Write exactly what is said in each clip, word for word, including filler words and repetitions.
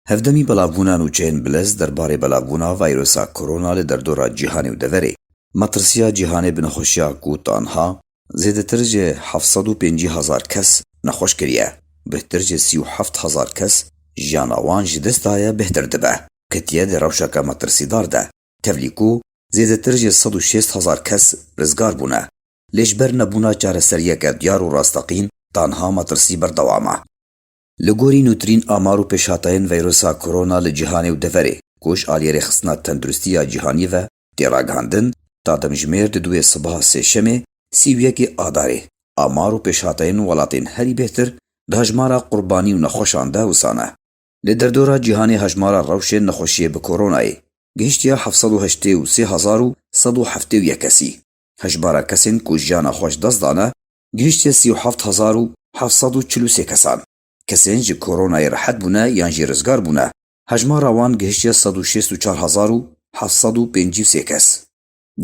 Hevdemî belavbûna nûçeyên bilez derbarê belavbûna vayrosa korona li derdora cîhanê û deverê. Metirsiya cîhanê bi nexweşiya ku tanha zêdetir ji heft sed û pêncî hezar kes nexweş kiriye, bêhtir ji sî û heft hezar kes jiyana wan ji dest daye bêhtir dibe, ketiye di rewşeke metirsîdar de. Tevlî ku zêdetir ji sed û şêst hezar kes rizgar bûne. Lê ji ber nebûna çareseriyeke diyar û rasteqîn, tanha metirsî berdewam e. Li gorî nûtirîn amar û pêşhateyên veyrusa korona li cîhanê û deverê, ku ji aliyê rêxistina tenduristî ya cîhanî ve tê ragihandin, ta demjimêr di duwê sibaha sêşemê, sî û yekê adarê, amar û pêşhateyên welatên herî bêhtir di hejmara qurbanî û nexweşan de wisa ne. Li derdora cîhanê hejmara rewşên nexweşiyê bi koronayê gihiştiye heft sed û heştê û sê hezar û sed û heftê û yek kesî. Hejmara kesên ku jiyana xwe ji dest dane gihiştiye sî û heft hezar û heft sed û çil û sê kesan. Kesên ji koronayê rehet bûne yan jî rizgar bûne, hejmara wan gihiştiye sed û şêst û çar hezar û heft sed û pêncî û sê kes.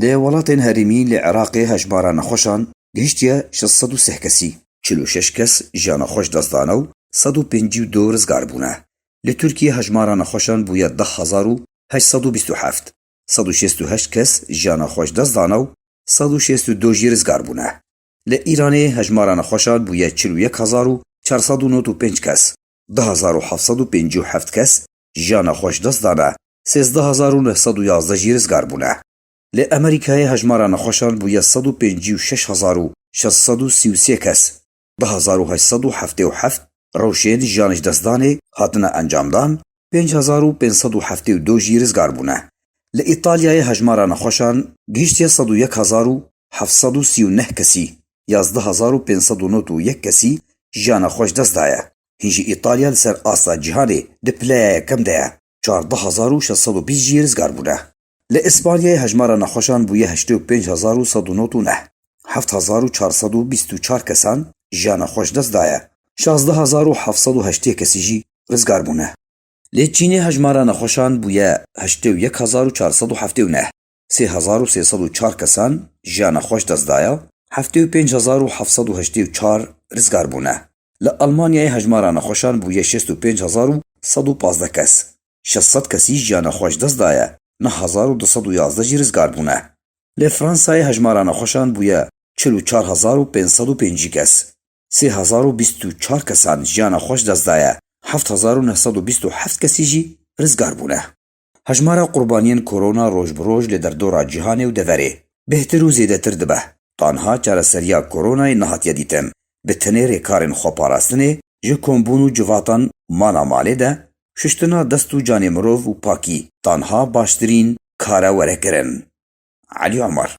Di welatên herêmî li Iraqê hejmara nexweşan gihiştiye şeş sed û sih kesî, çil û şeş kes jiyana xwe ji dest dane û sed û pêncî û du rizgar bûne. Li Tirkiyê hejmara nexweşan bûye deh hezar û heşt sed û bîst û heft, sed û şêst û heşt kes jiyana xwe ji dest dane û sed û şêst û du jî rizgar bûne. Li Îranê hejmara nexweşan bûye çil û yek hezar û çar sed û nod û pênc kes, du hezar û heft sed û pêncî û heft kes jiyana xwe ji dest dane, sêzdeh hezar û neh sed û yazdeh jî rizgar bûne. Li Amerîkayê hejmara nexweşan bûye sed û pêncî û şeş hezar û şeş sed û sî û sê kes, du hezar û heşt sed û heftê û heft rewşên jiyan ji destdanê hatine encamdan, pênc hezar û pênc sed û heftê û du jî rizgar bûne. Li Îtalyayê hejmara nexweşan gihiştiye sed û yek hezar û heft sed û sî û neh kesî, yazdeh hezar û pênc sed û nod û yek kesî jiyana xwe ji dest daye. Hîn jî Îtalya li ser asta cîhanê di pileya yekem de ye, çardeh hezar û şeş sed û bîst jî rizgar bûne. Li Îspanyayê hejmara nexweşan bûye heştê û pênc hezar û sed û nod û neh, heft hezar û çar sed û bîst û çar kesan jiyana xwe ji dest daye, şazdeh hezar û heft sed û heştê kesî jî rizgar bûne. Lê Çînê hejmara nexweşan bûye heştê û yek hezar û çar sed û heftê û neh, sê hezar û sê sed û çar kesan jiyana xwe ji dest daye, heftê û pênc hezar û heft sed û heştê û çar rizgar bûne. Li Almanyayê hejmara nexweşan bûye şêst û pênc hezar û sed û pazdeh kes, şeş sed kesî jiyana xwe ji dest daye, neh hezar û du sed û yazdeh jî rizgar bûne. Li Fransayê hejmara nexweşan bûye çil û çar hezar û pênc sed û pêncî kes, sê hezar û bîst û çar kesan jiyana xwe ji dest daye, heft hezar û neh sed û bîst û heft kesî jî rizgar bûne. Hejmara qurbaniyên korona roj bi roj li derdora cîhanê û deverê bêhtir û zêdetir dibe. Tanha çareseriya koronayê nehatiye dîtin. Bi tenê rêkarên xweparastinê ji kombûn û civatan mala malê de, şuştina dest û canê mirov û pakî tanha baştirîn kar e were kirin. Elî Omer.